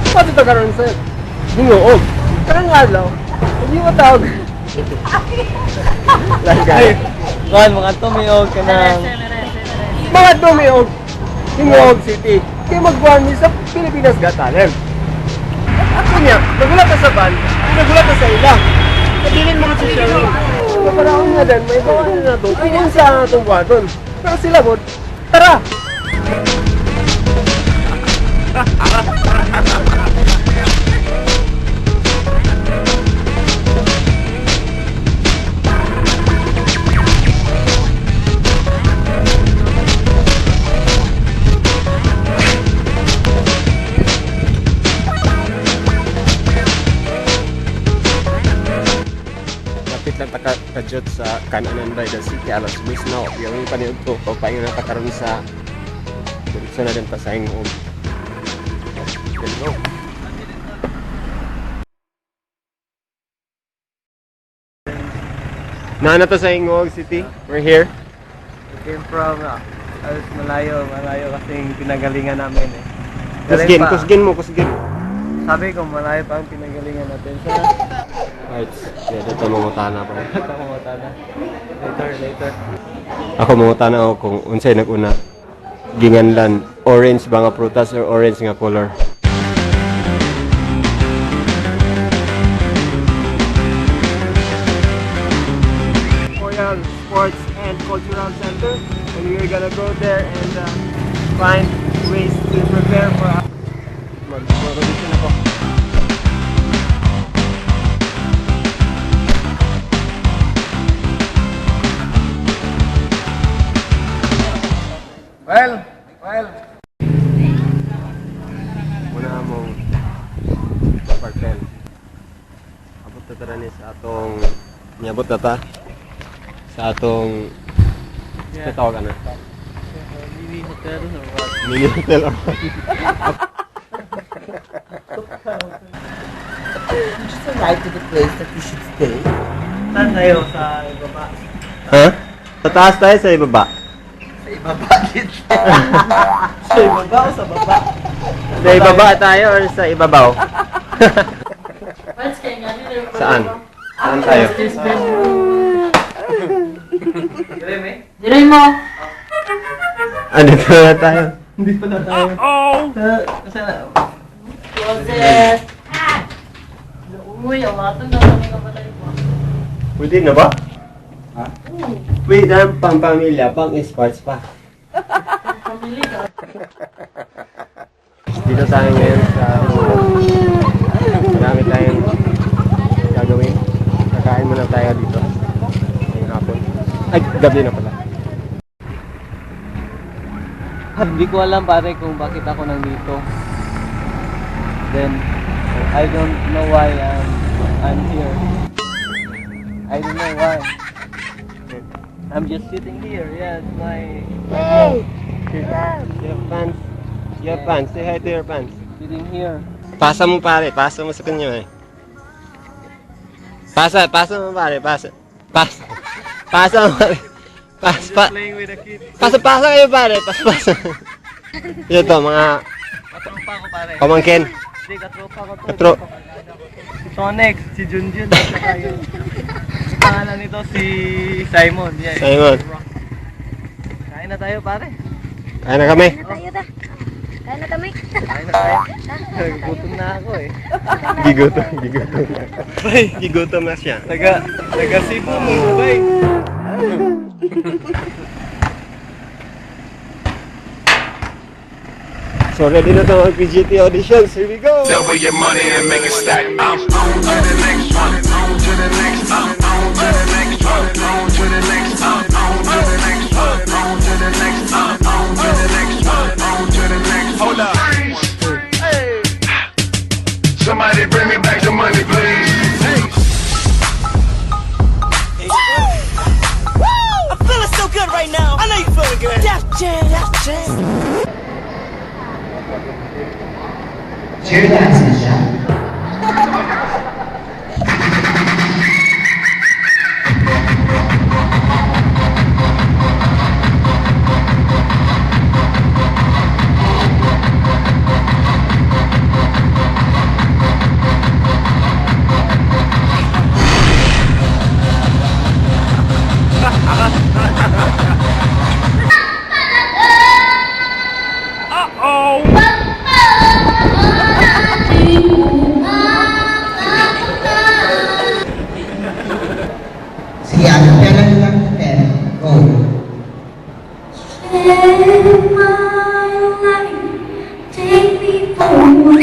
Pati to karon sa Gingoog. Karang adlaw, hindi mo tawag. Ay, kuan mga tumiog ka ng Mga tumiog, Gingoog City. Kay magbuhan mi sa Pilipinas Got Talent. Kunya, nagulat ka sa van, nagulat ka sa ila. Kabilin mo si Sherwin. Kaparahon nga din, may bawa na nato kung unsa ang atong buhaton. Pero sila bod, tara! Lapit lang ta kadyot sa Kananan by the City, alas 10 na. Yung paniud ko, papaingon na ta karon sa diretso na din ta sa Gingoog. Let's go. Naana to sa Gingoog City. We're here. We came from alas malayo, malayo kasing pinagalingan namin eh. Galing Kusgin, pa. kusgin mo, kusgin. Sabi ko malayo pa ang pinagalingan natin. So, Alright, yeah, dito mangutana pa. kamota na. Later, later. Ako mangutana ako kung unsay nag-una ginganlan orange ba nga prutas or orange nga color. Royal Sports and Cultural Center, and we're gonna go there and find ways to prepare for mag-audition ako. Well, well. Muna mong parkel. Abot na tara ni sa atong niabot na ta sa atong yeah. Tawag ana. Mini hotel or what? Mini hotel or what? You just arrived to the place that you should stay. Saan tayo? Sa ibaba. Ha? Sa taas tayo, sa ibaba. Sa ibaba din. Sa ibaba o sa baba? Sa ibaba tayo or sa ibabaw? Saan? Saan tayo? Dire eh? Diray mo. Ah, dito na tayo. Hindi pala tayo. Uh-oh! Sa, Closet. Uy, ang ato na kami kapatay mo. Pwede na ba? Ha? Pwede na pang pamilya, pang sports pa. Pamili ka. Dito tayo ngayon sa marami tayong gagawin. Kakain muna tayo dito. Ngayong hapon. Ay, gabi na pala. Hindi ko alam pare kung bakit ako nandito. Then, I don't know why I'm here. I don't know why. I'm just sitting here. Yeah, it's my You have fans. You have fans. Say hi to your fans. Sitting here. Pasa mo pare, pasa mo sa kanya eh. Pasa, pasa mo pare, pasa. Pasa. Pasa mo pare. Pasa, pa, Playing with the kids. pasa, pasa kayo pare, pasa, pasa. Ito mga Katropa ko pare. pamangkin. Hindi, katropa ko to. Si Tonex, si Junjun, at saka yung pangalan nito si Simon. Yeah. Simon. Kain na tayo pare. Kaya na kami. Tayo ta. Kaya na kami. Kain na tayo. Gutom na ako eh. Gigotom, gigotom na. Gigotom na siya. Taga Cebu mo, bay. So ready na to mag PGT auditions. Here we go! Double your money and make it stack. I'm on to the next one. On to the next. I'm on to the next one. On to the next. I'm on to the next one. On to the next. I'm on to the next one. On to the next. Hold up. Somebody bring me back the money, please. I'm feeling so good right now. I know you feeling good. Def Jam, Def Jam. Cheer dance na siya. Take my life, take me for what I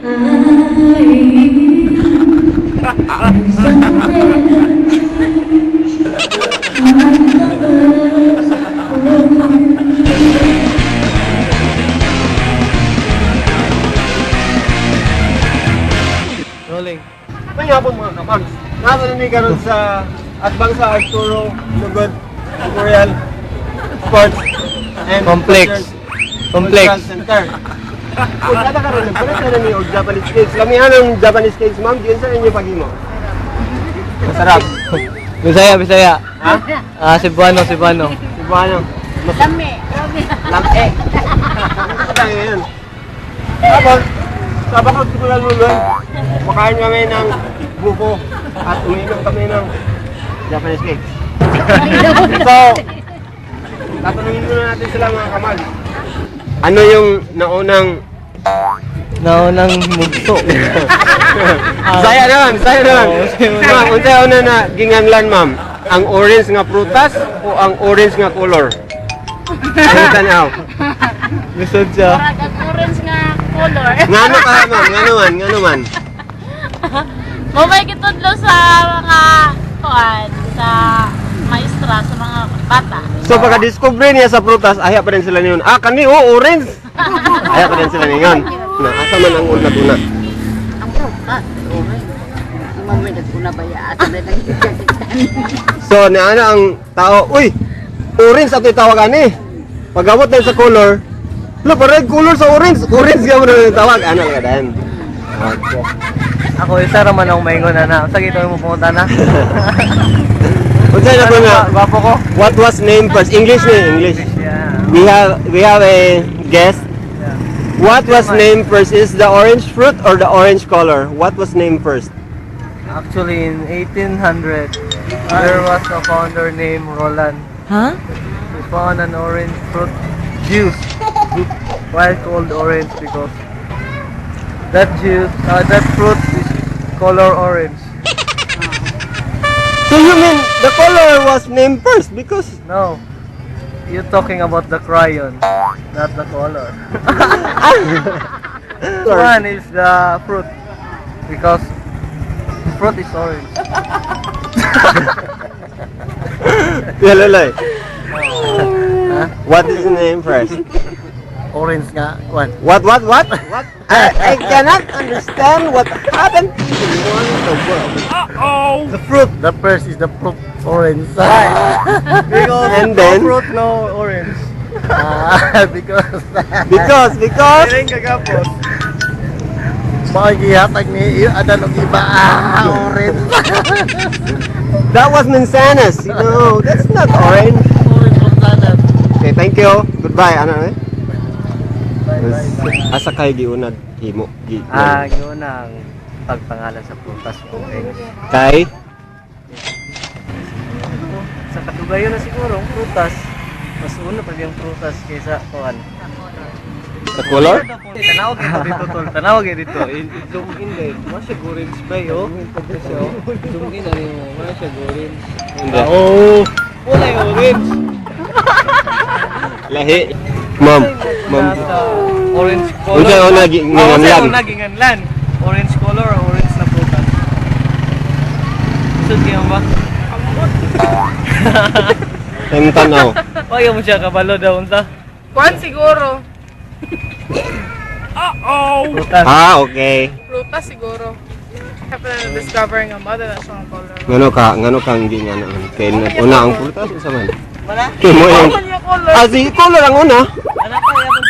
am. Somewhere I'm the worst for you. Rolling. May hapon, mga kamags. Nasa na ni karon sa atbang sa Arturo Lugod Memorial Sports and Complex. Complex. Cultural Center. Kung kada karon nagpalit na ni og Japanese cakes. Lamihan ang Japanese cakes, ma'am. Diyan sa inyo paghimo. Masarap. Bisaya, Bisaya. Ha? Ah, Cebuano, Cebuano. Cebuano. Lami, lami. Lame. Ano tayo ngayon? Tapos, sa bakod ko lang lulun, makain kami ng buko at umiinom kami ng Japanese cakes. So, tatanungin muna natin sila, mga kamal. Ano yung naunang Naunang mugto. Saya naman, saya naman. Oo, saya naman. Ma'am, unsay una na ginganlan, ma'am? Ang orange nga prutas o ang orange nga color? Ano tanaw? Lisod siya. Parang ang orange nga color. Ngano ka, ma'am? Ngano man, ngano man? Mabay gitudlo sa mga kuan, sa maestra, sa mga bata. So pagka-discover niya sa prutas, aya pa rin sila niyon. Ah, kani oh, orange. Aya pa rin sila niyon. Na asa man ang una tuna. Ang prutas. Mamay nagpuna ba ya? Asa na lang. So naana ang tao, uy, orange ato tawag ani. Pagabot na sa color, lo parang color sa orange, orange ka mo na yung tawag ana ka dayon. Okay. Ako isa ra man ang maingon na na. Unsa gito mo pumunta na? Unsay na to nga? Gwapo ko. What was named first? English ni English. Yeah. We have a guest. Yeah. What was named first? Is the orange fruit or the orange color? What was named first? Actually, in 1800, there was a founder named Roland. Huh? He found an orange fruit juice. Why called orange? Because that juice, that fruit is color orange. So you mean the color was named first because No, you're talking about the crayon, not the color. One is the fruit because fruit is orange. Yalalay. What is the name first? Orange nga, one. What, what, what? What? I cannot understand what happened to the world. The fruit. The first is the fruit orange. Because And no then? fruit, no orange. Ah, because Because Piling kagapos. mga gihatag ni adan og iba ah, orange. That was mansanas. No, that's not orange. Orange mansanas. Okay, thank you. Goodbye. Ano eh? Asa kay giunag himo gi Ah, yun ang pagpangalan sa prutas, orange. Kay Sa kadugayon na siguro, ang prutas. Mas una pa yung prutas kaysa kuan. Sa color? Tanaw dito dito tol, tanaw gyud dito. Zoom in dai. Mo siya orange ba yo? Siya oh. Zoom in ani mo, mo siya orange. Hindi. Oh, wala yung orange. Lahi. Ma'am, ma'am. Nasa orange color. Unsa una Ah, unsa ginganlan? una ginganlan? Orange color or orange na prutas? Sud kayo ba? Time tanaw. Wag mo siya kabalo daw unsa? Kuan siguro. Prutas. Ah, okay. Prutas siguro. Kaya pala na-discover nga mother na siyang color. Ngano kang ginganon? Kay una ang prutas unsa man? Kay mo yung Ano yung color? Ah, si color ang una. Anak pa yapon.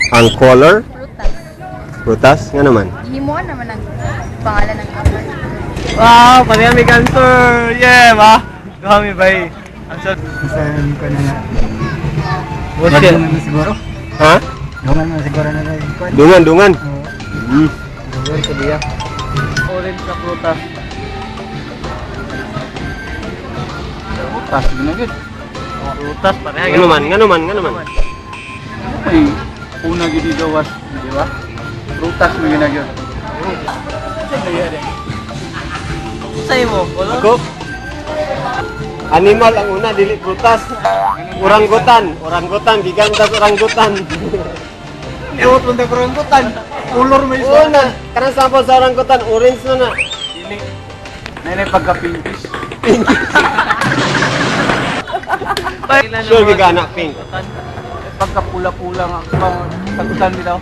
Ang color, Prutas. Prutas nga naman. Gihimo naman ang pangalan ng apple. Wow, pareha may cancer. Yeah, ba? Duha mi bay. Ang sad. Saan ko na na. Bullshit. na siguro. Ha? Dungan na siguro na lang. Dungan, dungan. Dungan ko diya. Orange na prutas. Prutas gina gyud. Prutas pareha. Ngano man, ngano man, ngano man. Ay, una gyud gawas, di ba? Prutas mo gina gyud. Sa imo, color? Ako? Animal ang una, dili prutas. Oranggutan, oranggutan, gigantas oranggutan. Liwat mo na oranggutan. Color may isa. Una, kanang sample sa oranggutan, orange na na. Dili. Nene pagka-pinkish. Sure, gigana, pink. Pagka-pula-pula nga. Sagutan nila.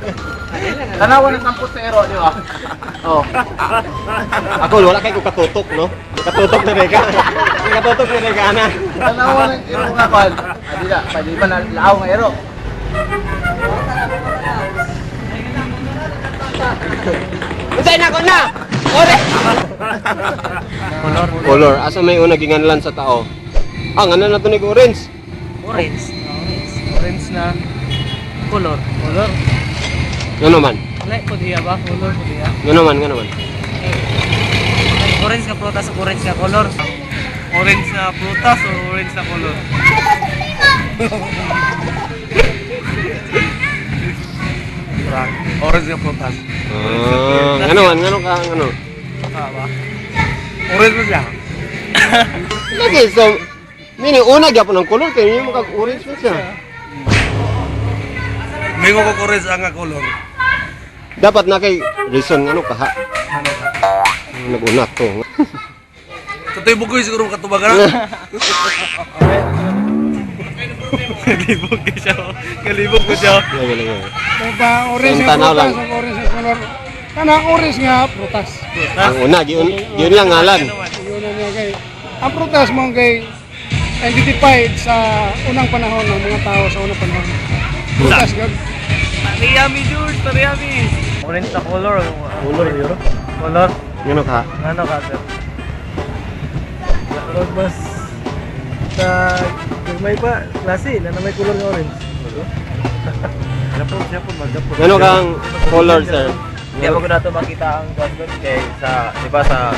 Tanawa ng sampot sa ero, di ba? Oh. Ako, wala kay ko katutok, no? Katutok na reka. Katutok na reka na. Tanawa ng ero nga kwan. Adi na, pwede pa na laaw nga ero. Unsay na ko na? Ore! Color. Color. Asa may una ginganlan sa tao? Ah, ngano na to ni orange. Orange. Orange. Orange na color. Color. Ngano man? Wala po diya ba? Color po diya. Ngano man, ngano man. Orange nga prutas o orange nga color. Orange na prutas o orange na color? Orange nga prutas. Ah, ngano man, ngano ka, ngano. Tama. Orange mo siya. Lagi so mini una gyapon ang color kay mo kag orange man siya. May ko orange ang color. Dapat na kay reason ngano ka ha. Naguna to. Katoy bukoy siguro katubagan. Kalibog ko siya. Kalibog ko siya. Lagi lagi. Ba orange Ang nga tanaw lang. prutas, ang orange nga color. Kana orange nga prutas. Ang una giun giun lang ngalan. Yun na niya kay. Ang prutas mo kay identified sa unang panahon ng mga tao sa unang panahon. Prutas gyud. Pariyami, George! Pariyami! Orange na color. Color yun. Color? Ngano ka? Ano ka, sir? Rod mas sa may pa klase na may color nga orange. Ngano kang color sir? Hindi ako na to makita ang kwan kay sa di ba sa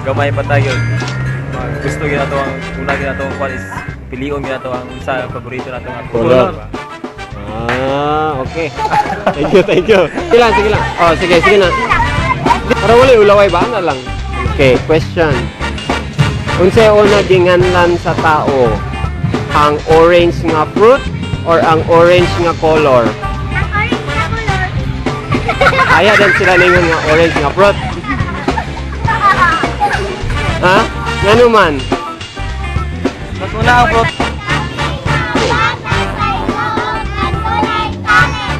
gamay pa tayo. Gusto gina to ang una gina to ang kwan is pilion gina to ang sa paborito nato nga Color. Ah, okay. Thank you, thank you. Sige lang, sige lang. Oh, sige, sige na. Para wala ulaway ba na lang. Okay, question. Unsay una ginganlan sa tao? Ang orange nga fruit or ang orange nga color? Ang orange na color. Aya din sila ningon nga orange nga fruit. Ha? Ngano man? Mas una ang fruit. Bata sa inoong adunay talent.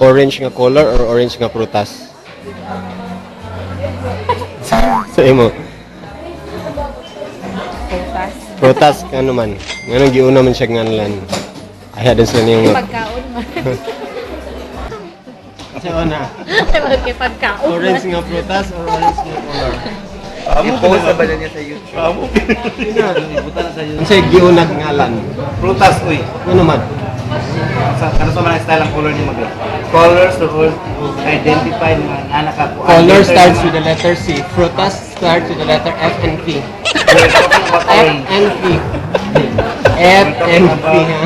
Orange nga color or orange nga prutas? Sa imo. Prutas. Prutas ngano man. Ngano giuna man siya nganlan. Aya din sila niyong Pagkaon man. Sa una, Magkipagkaon. orange nga prutas or orange nga color? I-post na ba na niya sa YouTube? Unsay giunag ngalan? Prutas, uy. Ano man? Sa, ano sa mga style ang color ni Magal? Colors the word identify mga anak ka. Color starts with the letter C. Frutas starts with the letter F and P. We're talking about F orange. and P. F and P. Ha?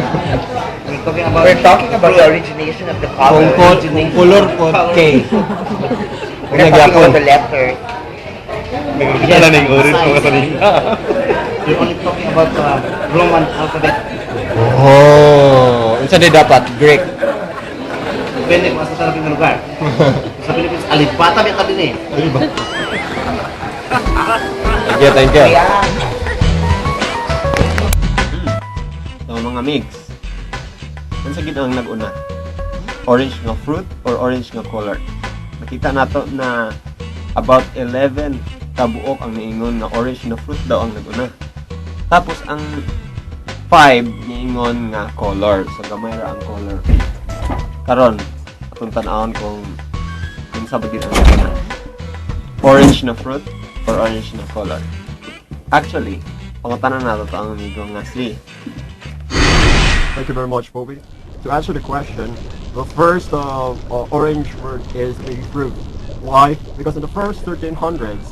We're talking about We're talking about the origination of the Kung, color. kung color po K. We're not talking about the letter. We're only talking about the Roman alphabet. Oh, unsa day dapat? Greek. Depende kung asa talaga yung lugar. Sa Philippines, alibata may tabi na eh. Thank you, thank you. Yeah. So mga mix, unsa gid ang nag-una? Orange nga fruit or orange nga color? Nakita nato na about 11 kabuok ang niingon nga orange na fruit daw ang nag-una. Tapos ang 5 niingon nga color. So gamay ra ang color. Karon, atong tan-awon kung unsa ba gid ang nag-una. Orange na fruit or orange na color. Actually, pangutanan nato to ang amigo nga si Thank you very much, Bobby. To answer the question, the first orange word is a fruit. Why? Because in the first 1300s,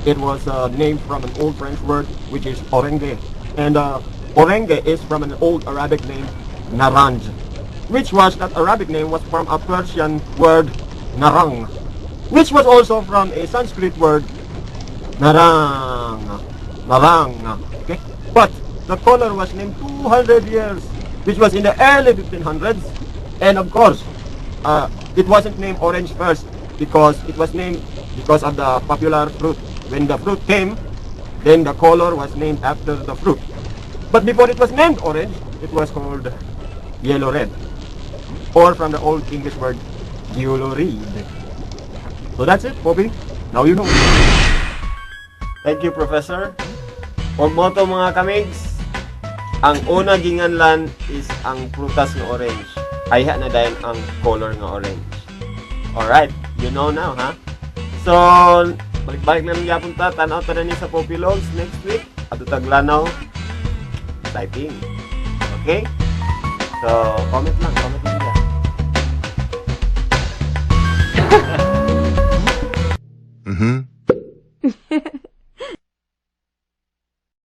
it was named from an old French word, which is orenge. And orenge is from an old Arabic name, naranj, which was, that Arabic name was from a Persian word, narang, which was also from a Sanskrit word, narang. Narang. Okay? But the color was named 200 years, which was in the early 1500s. And of course, it wasn't named orange first because it was named because of the popular fruit. When the fruit came, then the color was named after the fruit. But before it was named orange, it was called yellow red, or from the old English word yellow red. So that's it, Bobby. Now you know. Thank you, Professor. Og moto, mga kamigs, ang una ginganlan is ang prutas nga orange. Ayha na dayon ang color nga orange. Alright, you know now, ha? So, balik-balik na lang gyapon ta. Tanaw ta na ni sa Popilogs next week. Adto tag Lanao. Exciting. Okay? So, comment lang dyan.